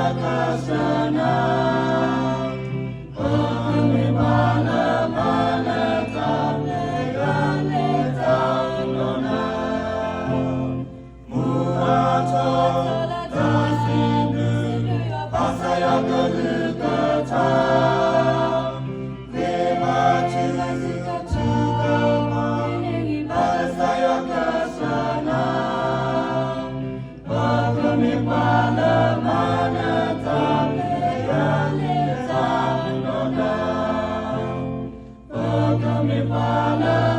ကစၢ်နၤ, ပကမ့ၢ်ပှၤလၢအမၤလၢတၢ်လၢယွၤန့ၣ်တၢ်ဒီးနၤ, မူအထီၣ်တၢ်စံးဘျုး ဘၣ်ဆၣ်ယွၤကလုၢ်ကထါ, ဂ့ၤဘၣ်ထံ ဘၣ်ကစၢ်ယွၤကစၢ်နၤ, ပကမ့ၢ်ပှၤလၢအမၤလၢတၢ်လၢယွၤန့ၣ်တၢ်ဒီးနၤ, ပကမ့ၢ်ပှၤလၢ